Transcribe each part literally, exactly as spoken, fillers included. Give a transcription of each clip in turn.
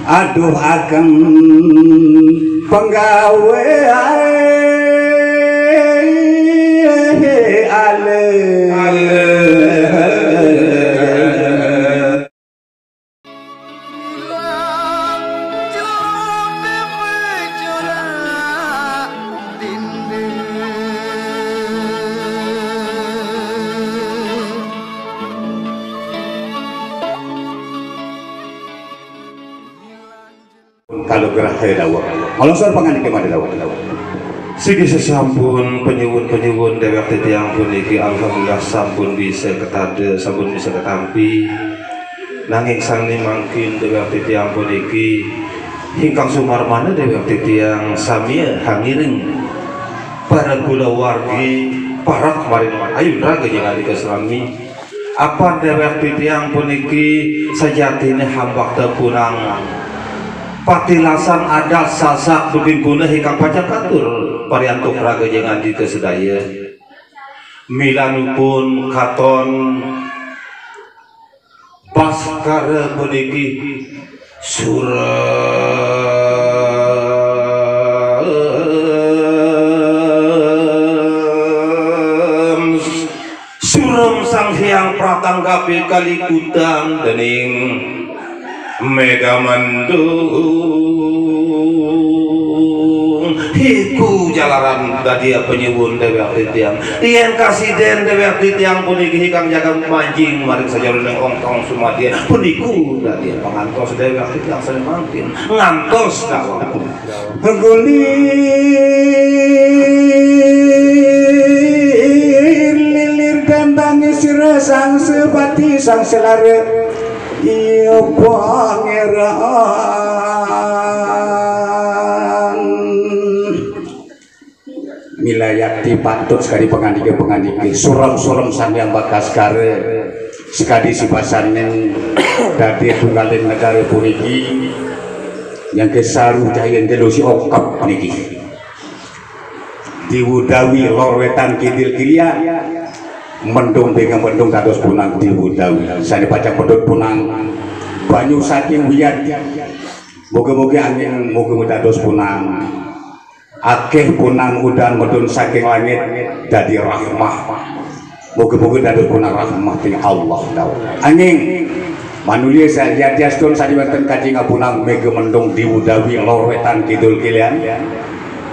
Aduh, ageng penggawe ale. Kalau gerah saya dawek. Kalau sor pangan dike made dawek. Sigi sasampun panyuwun-panyuwun dewek titiang puniki alhamdulillah sampun bisa ketada, sampun bisa ketampi. Nanging sangni mangkin dewek titiang puniki ingkang sumarmana dewek titiang samia hangiring para kulawargi parak maring ayun raga ing andika sami. Apan dewek titiang puniki sajatine hambakta punang patilasan adat Sasak duking punah ingkang pacang katur pariantuk raga ing andika sedaya. Milanipun katon Baskara puniki surem, surem Sang Hyang Pratanggapi kalikutan dening Megamendung. Iku jalaran dadi panyuwun dewek titiang. Yen kasiden dewek titiang puniki ingkang jaga manjing maring sajeroning ongkong sumadya, puniku dadi pangantos dewek titiang sane mangkin ngantos dawek. Gulir lilir dandangi sira Sang Sepati, Sang Selara, iya pangeran. Milayati patut sekadi pangandika-pangandika, surem-surem Sang Hyang Bakaskara, sekadi sipasaning dadi tunggaling negara puniki, yang kesaru cahya delusi okap niki. Diwu dawi lor wetan kidil kilian, mendung bengeng mendung dados punang diwu dawi. Sane pacang medhot punang banyu saking wiyan. Moga-moga angin, moga-moga dados punang akeh punang udan medun saking langit dadi rahmah. Moga-moga dados punang rahmah dening Allah, dawuh. Anging manulya sa-, yadiastun sane wenten kajingan punang mega mendung diwu dawi lor wetan kidul kilian.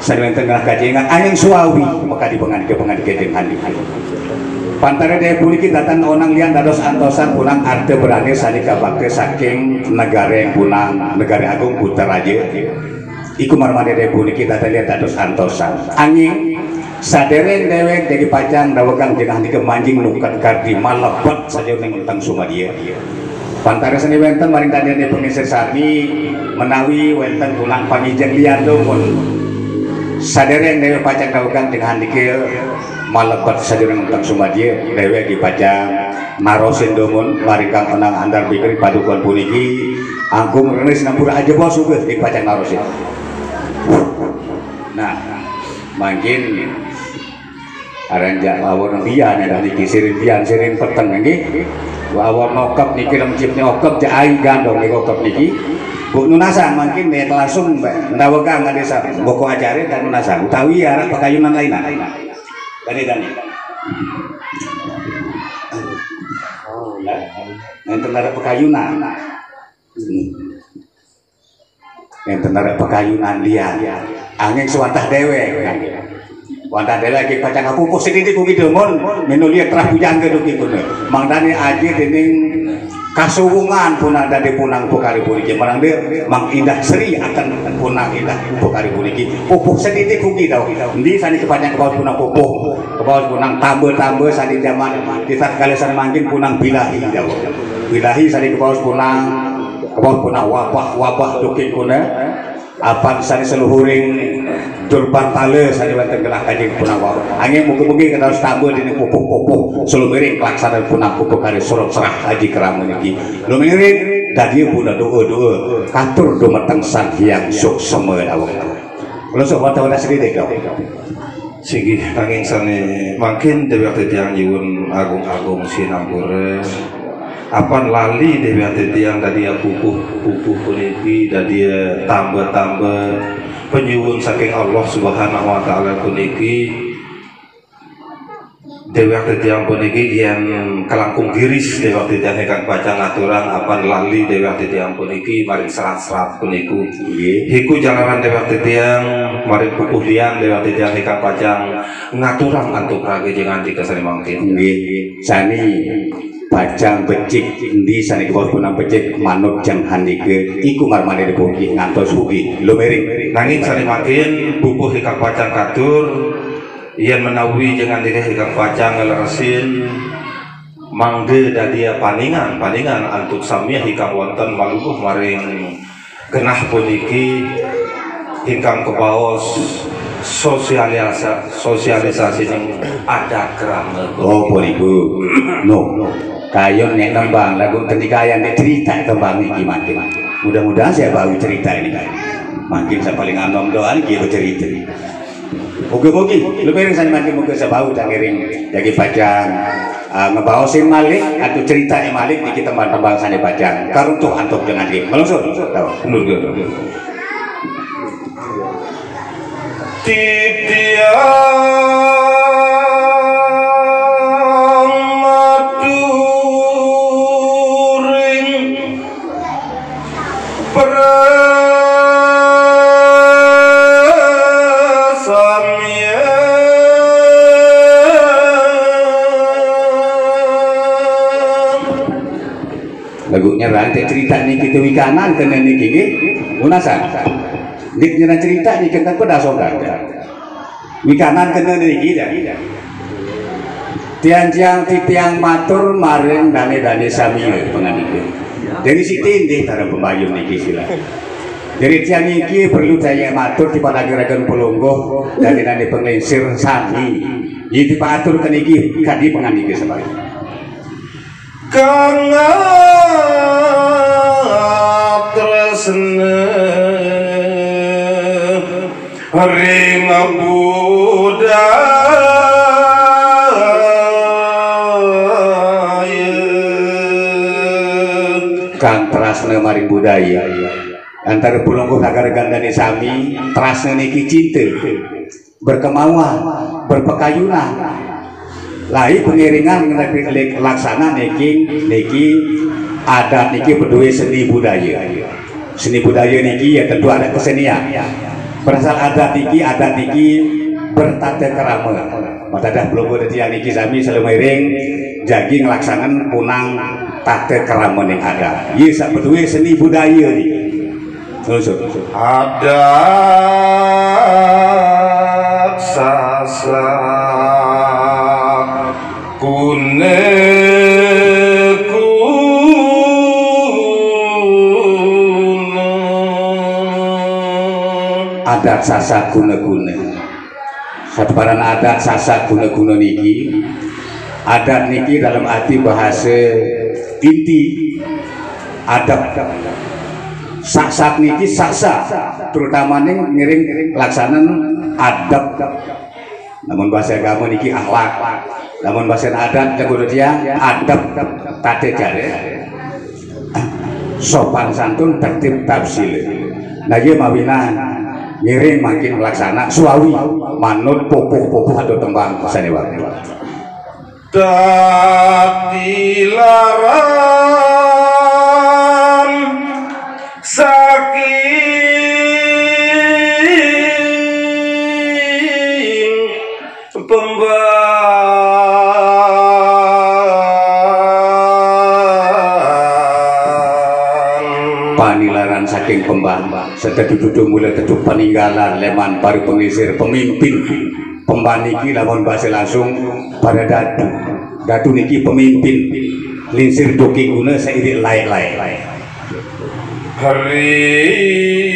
Sane wenten genah kajingan anging suawi makadi pangandika-pangandika dening andika. Pantare daya puniki datan onang lian dados antosan punang arta berane sane kabakta saking negare punang, negare agung Kutaraja. Iku marmane daya puniki datan lian dados antosan. Anging sadereng dewek dadi pacang dawegang genah andika manjing nuket kardi malebet sajeroning enteng sumadya. Pantare sane wenten maring dadene pangisir sami menawi wenten punang pangijeng lian dumun. Sadereng dewek pacang dawegang genah andika malebet sajeroning enteng sumadya, dewek dipacang narosin dumun maring kang onang andar bikri padukuhan puniki, angkung renis nampura ajebos uga dipacang narosin. Nah, mangkin aran jak awor bian ya niki sirin bian sirin peteng nggih. Awor nokep niki lemcipne okep jak ai gandong niki okep niki. Bu nunasan mangkin nek langsung ndawegang desa boko ajare dan nunasan utawi arah pakayunan lainan. Dani, dani. Oh, ya. Enten arah pakayunan. Hmm. Enten arah pakayunan lian. Anging sewantah dewek. Wantah dewek iki pacang kapupuh sedidik ugi dumun, minulya trah pujangga dugi guna. Mangdane aji dening kasuwungan punang dadi punang upakari puniki. Marang de, Mang Indah Sri akan punang indah upakari puniki. Pupuh sedidik ugi dawuh. Endi sane kepacang kebaos punang pupuh, kebaos punang tamba-tamba sane jaman di tatkala sane mangkin punang bilahi dawuh. Bilahi sane kebaos punang, kebaos punang wabah-wabah duking kuna. Apan sane seluhuring durban tala sane wenten genah kajing punang wau. Anging mugi-mugi kadados tamba dening pupuh-pupuh selumiring kalaksanan punang pupuh kari surut serah aji krama niki. Lumiring dadi puna doa-doa katur dumateng Sang Hyang Suksema dawuh. Kula sok wata-wata sedidik dawuh. Singgih nanging sane mangkin dewek titiang nyuwun agung-agung sinampura. Apan lali déwék titiang dadia pupuh, pupuh puniki dadia tamba-tamba panyuwun saking Allah Subhanahu wa Ta'ala puniki. Déwék titiang puniki yén kalangkung giris déwék titiang ingkang pacang ngaturang, apan lali déwék titiang puniki maring serat-serat puniku. Nggih. Iku jalaran déwék titiang maring pupuh lian déwék titiang ingkang pacang ngaturang antuk raga jeng andika sané mangkin. Nggih. Sani pacang becik endi sané kabaos punang becik manut jeng andika iku marmané dipuji ngantos ugi lumiring. Nanging sané mangkin pupuh ingkang pacang katur, yén menawi jeng andika ingkang pacang ngleresin, mangda dadia paningan, paningan antuk samiah ingkang wonten malungguh maring genah puniki ingkang kabaos sosialisa-, sosialisasining adat krama. Oh, puniki. No. Kayun nek nembang lagu tendikayan nek cerita tembang iki mangkin. Mudah-mudahan saya bau cerita ini. Mangkin saya paling anom doang dia bercerita. Mugi-mugi, lumiring sané mangkin mugi sebau tangiring jagi pacang, ah, ngebaosin malih atau ceritain malih niki tembang-tembang sané pacang karuntuh antuk dengan nggih. Melungsur, tau. Mundur, mundur, mundur. Titiang maturing prasamian. Lagu nyerang teh cerita niki teu wikanan kena niki nggih. Punasan. Nggih nyerang cerita niki kan pedas obat. Wikanan kena niki dah. Tiang-tiang titiang matur maring dane-dane sami pangandika. Dari siti nggih tara pembayun niki sila. Dari tiang niki perlu saya matur di panagiragan pelungguh dane-dane penglingsir sami. Niki patur ke niki kadi pangandika sami. Kang tresna ring budaya. Kang tresna maring budaya. Antara pulungguh sagara gandane sami, tresna niki cinta, berkemauan, berpekayunan. Lai pengiringan ngenepi laksana niki, niki adat niki beduwe seni budaya. Seni budaya niki ya tentu ada kesenian. Berasal adat niki, adat niki bertata kerama. Matadah belum ada tiang niki sami selemiring jagi ngelaksanan punang tata kerama ning adat. Iya sak beduwe seni budaya niki. Terus, terus. Adat Sasak kuna-kuna. Adat Sasak kuna-kuna. Sateparan adat Sasak kuna-kuna niki. Adat niki dalam arti bahasa inti adab. Sasak niki sasak, terutama ning ngiring laksanan adab. Namun bahasa agama niki akhlak. Namun bahasa adat jago tiang adab tata cara. Sopan santun tertib tata sila. Nah, iya mawinan ngiring makin laksana suawi manut pupuh-pupuh atau tembang sane wae. Dadi laran saking pembang. Panilaran saking pembang, setetu tutu mula tetu peninggalan leman para pengisir pemimpin. Pembaniki lamun bahasa langsung para datu. Datu niki pemimpin. Lingsir duki guna seiring lae-lae. Ring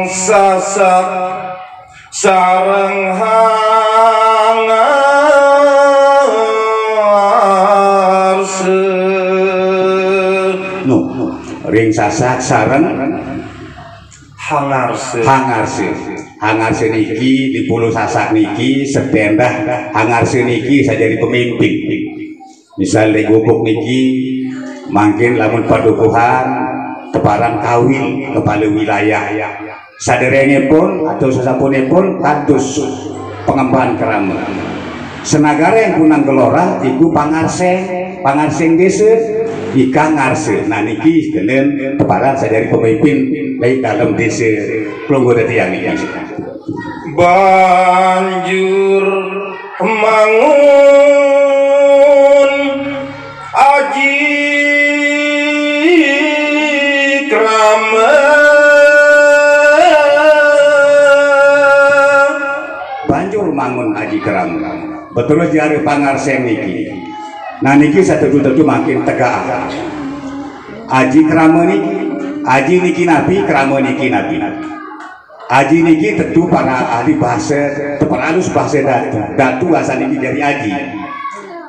Sasak sareng Hangarsa. No, ring Sasak sareng Hangarsa. Hangarsa. Hangarsa niki di Pulau Sasak niki setendah Hangarsa niki sajadi pemimpin. Misal di gubuk niki, mangkin lamun padukuhan teparan kawil kepala wilayah. Saderengipun atau sasampunipun kados pengemban krama. Senagara yang punang kelora iku pangarseng, pangarseng desa, ika ngarse. Nah niki genen teparan sajari pemimpin dari dalam desa Kelunggu Datiang niki. Banjur mangun aji krama. Banjur mangun aji krama. Beterus jari pangarseng niki. Nah niki satu-satu makin tegak. Aji krama niki, aji niki nabi, krama niki nabi. Aji niki tentu para ahli bahasa, teperalus bahasa datu. Datu asal niki dari aji.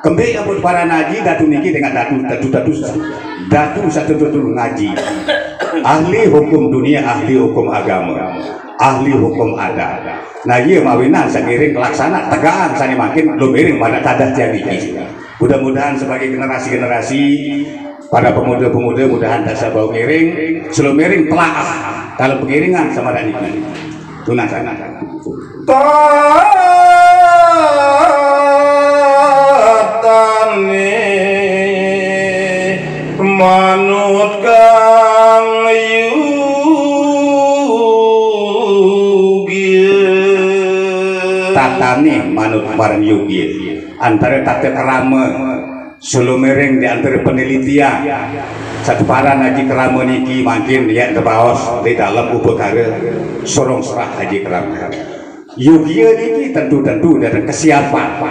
Kembali ampun para naji, datu niki dengan datu, datu, datu, datu satu-satu ngaji. Ahli hukum dunia, ahli hukum agama, ahli hukum adat. Nah iya mawinan sangiring laksana tegang sani makin lumiring pada tadah tiang niki. Mudah-mudahan sebagai generasi-generasi para pemuda-pemuda mudahan tak sabau ngiring, selumiring telaah dalam pengiringan sama dan niki. Tunas anak. Tatane manut kang yugil. Tatane manut marang yugil. Antara tata krama selumiring di antara penelitian. Sateparan aji krama niki mangkin yen tebaos di dalam upakara sorong serah aji krama. Yogia niki tentu-tentu datang kesiapan.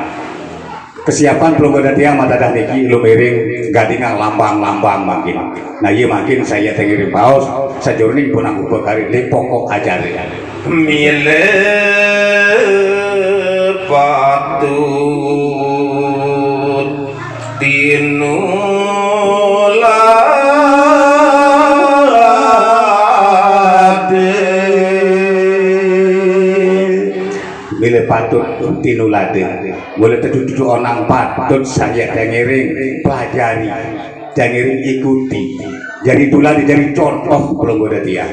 Kesiapan pelungguh datiang matadah niki lumiring gadingan lambang-lambang mangkin. Nah iya mangkin saya tengiring baos sajoning punang upakara di pokok acara. Mila patut tinulade. Mila patut tinulade. Mula tetu-tetu onang patut saya tengiring pelajari, tengiring ikuti. Jadi tulade, jadi contoh pelungguh datiang.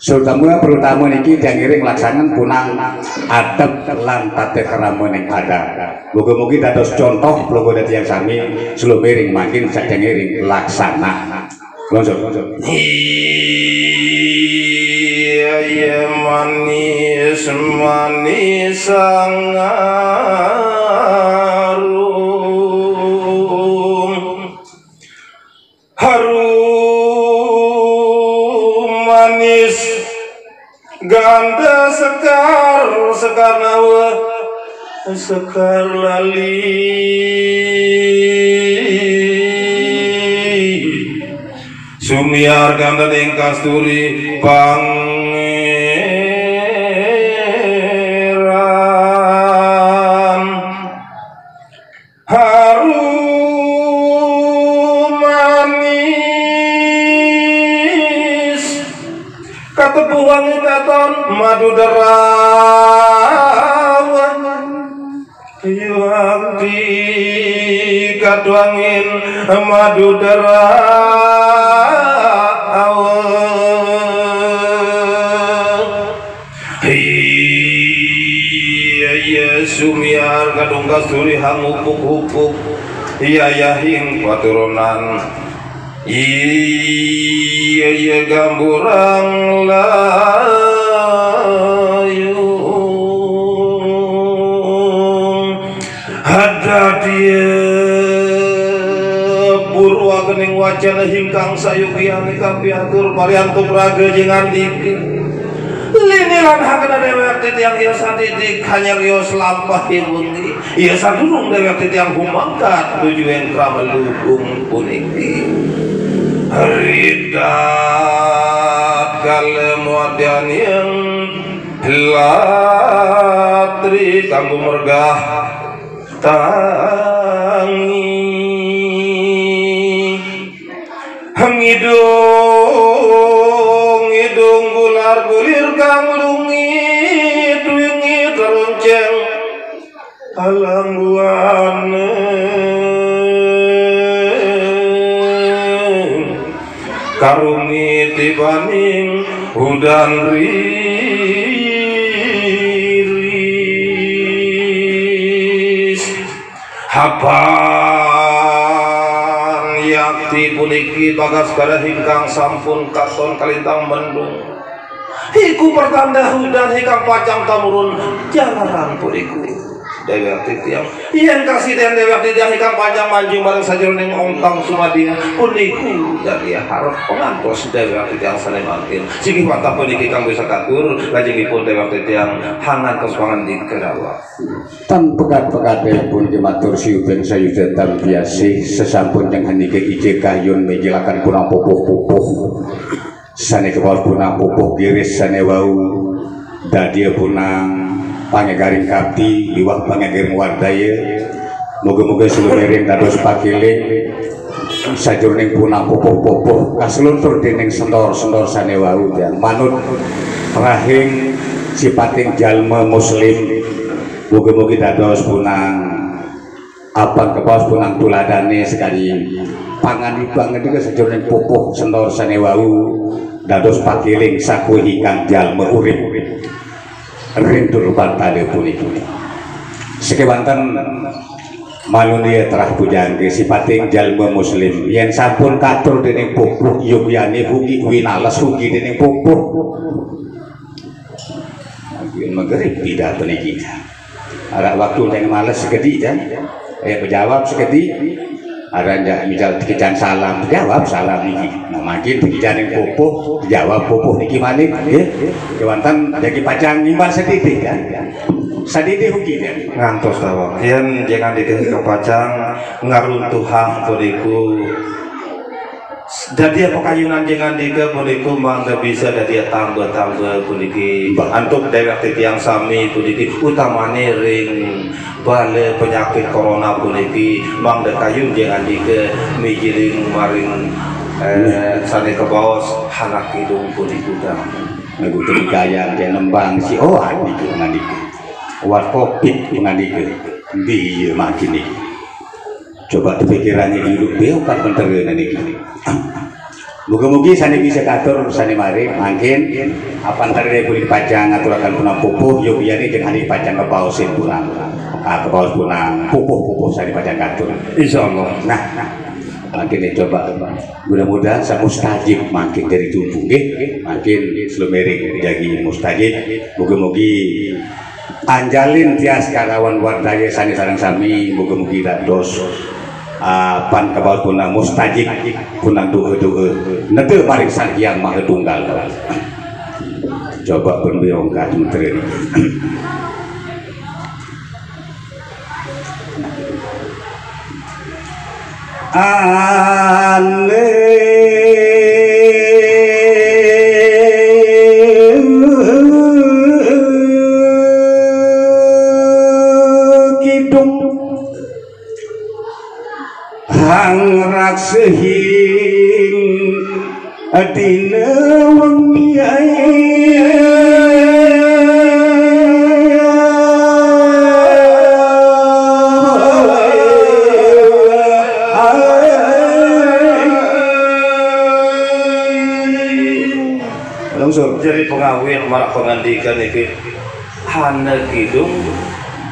Terutama, terutama niki tengiring laksanan punang adab lan tata krama ning adat. Mugi-mugi dados contoh pelungguh datiang sami selumiring mangkin satengiring laksana. Lonjong, lonjong. Iya, iya, manis, manis sangarum. Harum manis ganda sekar, sekar nawa, sekar lali. Sumiar ganda ning kasturi pangeran. Harum manis katepuh wangi katon madu derawan. Yuakti katuangin madu derawan. Iya, iya, sumiar kadung kasturi hangupuk-upuk. Iya, iya, hing paturunan. Iya, iya, gamburang layung. Hadadia purwa kening wacana hingkang sayugiane kapiatur pariantuk raga jingandika. Linilan hakena dewek titiang iya sadidi kanyar iya selampah wengi. Iya sadurung dewek titiang humangkat nuju ing krama luhung puniki. Ridat kalemuadian yang latri kanggo mergah tangi. Ngidung-ngidung gular-gulir kang lungit-wingit ronceng alang buana. Karungi tibaning udan riris. Hapan yakti puniki bagas gadahing kang sampun katon kalintang mendung. Iku pertanda udan ikang pacang tamurun jalaran puniku. Dewek titiang, yen kasiden dewek titiang ikang pacang manjing bareng sajeroning ongkang sumadia puniku, dadi harep pangantos dewek titiang sane mangkin. Singgih wantah puniki kang bisa katur, lajengipun dewek titiang hangantos pangandika dawuh. Tan pegat-pegatipun kimatur siuting sayuda tan biasih, sesampun jeng handike ije kayun mejilakan punang pupuh-pupuh. Sane kepaos punang pupuh giris sane wau dadia punang pangegaring kapti miwah pangegaring wardaya. Muga-muga salumiring dados pakiling sajeroning punang pupuh-pupuh kasluntur dening sendor-sendor sane wau, ya, manut rahing sipating jalma muslim. Muga-mugi dados punang apan kepaos punang tuladane sakadi pangandika sajeroning pupuh sendor sane wau dados pakiling sakuwi ingkang jalma urip ring durban tali puniki. Sekewanten manunia terah pujangge sipating jalma muslim yen sampun katur dening pupuh yogyane ugi winales ugi dening pupuh. Yen magrib pidato niki. Arah waktu yang males sekedi, kan? Eh, menjawab sekedi. Ada ndak misal tikican salam, jawab salam niki. Nah, makin tikican yang pupuh, jawab pupuh niki malih, nggih. Kewanten jagi pacang nimbal sedidih, kan? Sedidih ugi, kan? Ngantos tawang. Yen jangan dikasih kepacang ngaruntuhang puniku. Dadi apa kayunan jeng andika puniku mangda bisa dadi tambah-tambah puniki. Mbah. Antuk dewek titiang sami puniki utamane ring bala penyakit corona puniki mangda kayun jeng andika mijiling maring, eh, sane kebaos hanak kidung puniki utama. Lagu tenggayan dia nembang si oh andika ngandika. Wat covid ngandika. Ndi iya makin iki. Coba tepikirannya dulu, beo kan menteri niki. Mugi-mugi sane bisa katur, sane mari, mangkin, apan tadi boleh pacang ngaturakan punang pupuh, yuk iya nih jangan dipacang kepaosin punang. Ah, kepaos punang, pupuh-pupuh sane pacang katur. Insya Allah. Nah, nah. Mangkin ya coba. Mudah-mudahan saya mustajib mangkin dari tubuh, nggih. Mangkin selumering jadi mustajib. Mugi-mugi anjalin tias karawan wardaya sane sareng sami, mugi-mugi dados, ah, pan kebaos punang mustajib, punang doa-doa. Neda maring Sang Hyang Maha Tunggal. Coba pun biongkat menteri. Ane kidung hang raksehing dina wengi. Langsung. Jadi pengawin marak pengandikan iki hana kidung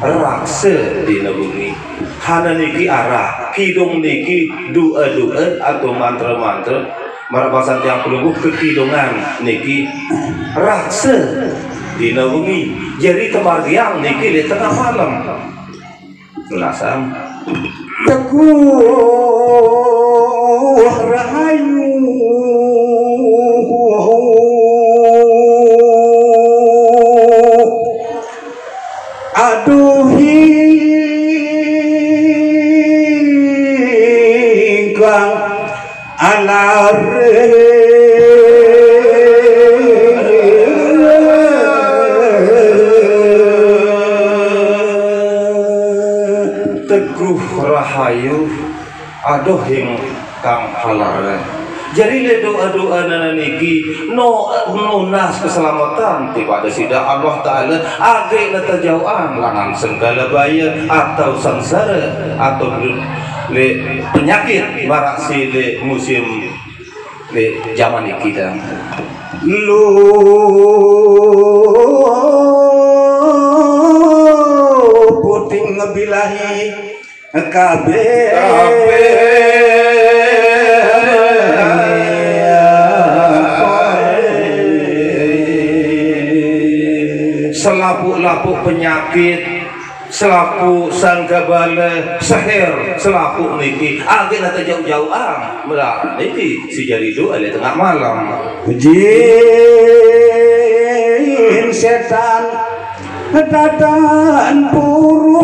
raksa dina wengi. Hana niki arah kidung niki doa-doa atau mantra-mantra. Marabasan tiang pelungguh kekidungan niki raksa dina wengi. Jadi temargiang niki di tengah malam. Nasang. Teguh Rahayu. Aduh ingkang alar. Teguh Rahayu. Aduh, hing kang halar. Jadi le doa-doa nana niki no nunas keselamatan tipada sida Allah Ta'ala, age na tajauan langan segala bahaya atau sengsara atau le penyakit marasi le musim Di zaman niki, Dang. Luputing ngebilahi kabeh. Kabeh. Selapuk-lapuk penyakit, selapuk sanggabala, seher, selapuk niki. Age nate jauh-jauh, ah. Mula niki si jari doa le tengah malam. Jin setan datan puru.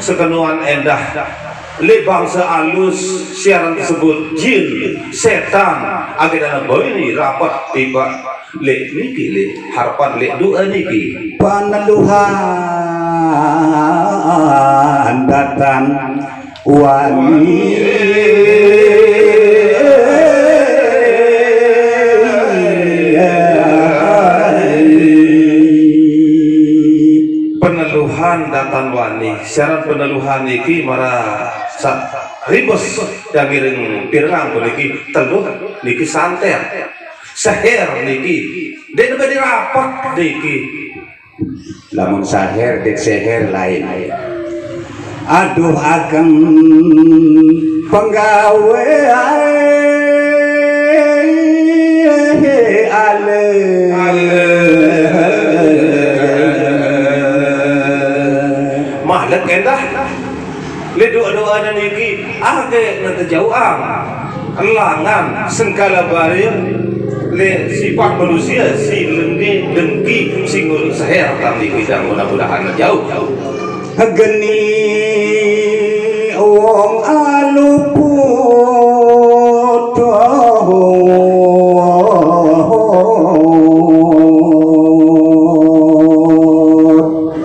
Sekenuan endah le bangsa alus siaran tersebut, jin, setan, age dana boy ni rapat tiba le niki le harapan le doa niki. Paneluhan datan wani. Peneluhan datan wani. Syarat peneluhan niki mara sa-, ribes yang ngiring pirengang puniki teluh niki santer. Seher niki. Dek nebe dirapat niki. Lamun saher, dek seher lain. Aduh, ageng penggawe ale. Ale. Malek endah. Le doa-doa niki age nate jauh, ah. Langan sengkala baril le sifat manusia si lengki, lengki si ngulu seher tang niki, Dang, mudah-mudahan jauh. Geni wong aluput.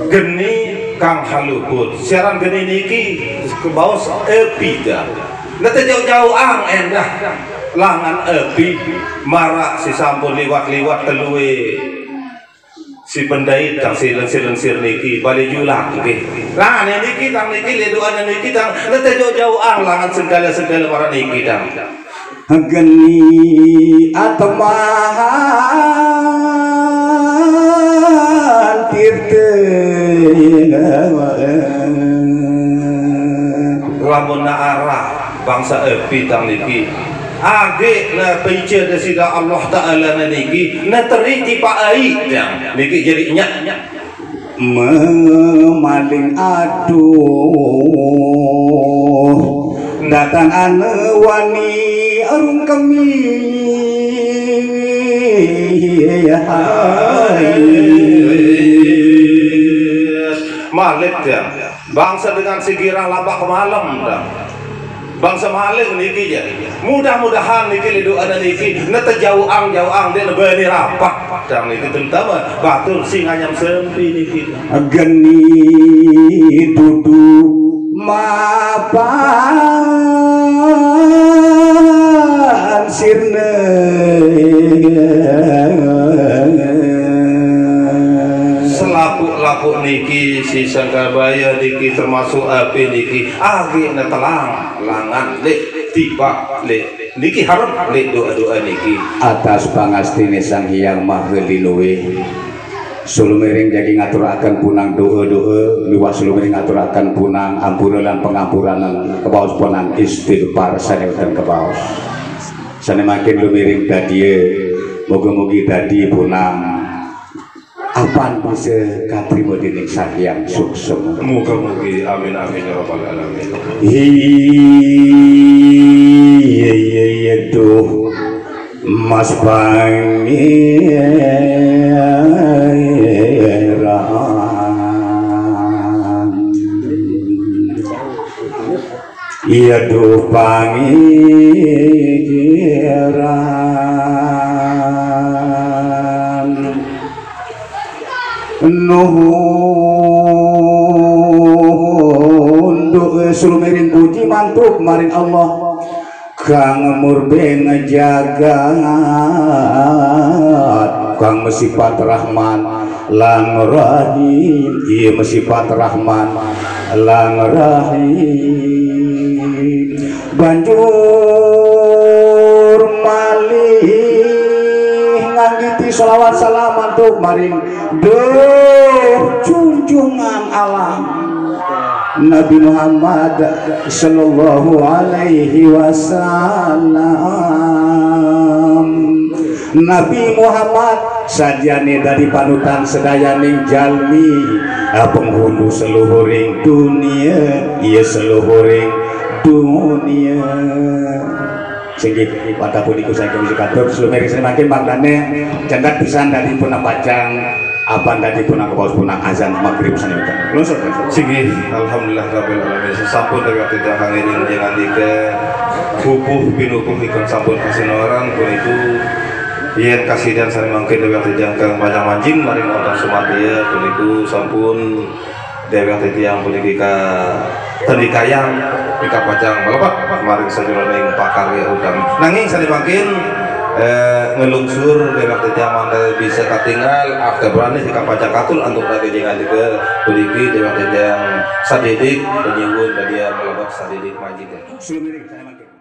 Geni kang haluput. Siaran geni niki kebaos epi, Dang. Nate jauh-jauh ang endah langan epi, mara si sampun liwat-liwat telue si pendait, Dang, si lensir-lensir niki bali julak nggih. Nah, niki, Dang, niki le doa niki, Dang, nate jauh-jauh ang langan segala-segala mara niki, Dang. Geni atemahan tirte. Lamun na arah bangsa epi, Dang, niki, age na paica Desida Allah Taala na niki, na teri tipa ai, Dang, niki jadi nyak. Memaling aduh, datang ane wani arung kemi. Malik, Dang. Bangsa dengan segirang labak malam, Dang. Bangsa maling niki ja. Mudah-mudahan niki le doa niki nate jauh ang, jauh ang, dek nebani rapat, Dang, niki, terutama batur sing anyam sempi niki. Geni dudu mapan sirne. Selapuk-lapuk niki si Sangkabaya niki termasuk api niki age netelang langan le tiba le niki harap le doa-doa niki. Atas pangastine Sang Hyang Maha Linuwih, sulumiring jagi ngaturaken punang doa-doa miwah sulumiring ngaturaken punang ampura lan pangampuranan kebaos punang istighfar sane wenten kebaos. Sane mangkin lumiring dadie, mugi-mugi dadi punang apan bisa katrima dening Sang Hyang Suksema. Muga-mugi, amin, amin, ya rabbal alamin. Iya, iya, iya, duh, Mas Pangeran. Iya, duh, Pangeran. Nuhun doa sulumiring puji mantuk maring Allah kang murbeng jagat. Kang masifat Rahman lan Rahim, iya masifat Rahman lan Rahim. Banjur malih nganggiti sholawat salam antuk maring duh junjungan alam Nabi Muhammad sallallahu alaihi wasallam. Nabi Muhammad sajane dadi panutan sedayaning jalmi, eh, penghulu seluhuring dunia, iya seluhuring dunia. Sing nggih, pada punika saking sekatur, selumiring sing mangkin mangdane cendhek pisan dadi punang pacang, apan dadi punang kapaus punang azan magrib sane wénten. Lungsur, lungsur. Singgih, alhamdulillah rabbil alamin. Sampun dewek titiang kangge nyinggih ngandika pupuh pinupuh ingkang sampun kasinoran puniku yen kasidan sane mangkin dewek titiang kang panjang manjing maring wonten sumadya puniku sampun dewek titiang puniki katendikayang pika pacang mlebet maring sajeroning pakarya utami. Nanging sane mangkin, eh, ngelungsur dewek titiang mangda bisa katingal, akte berani pika pacang katul antuk daging ngandika puniki dewek titiang sadidik penyuwun dadi mlebet sadidik majika. Sulumiring sane mangkin.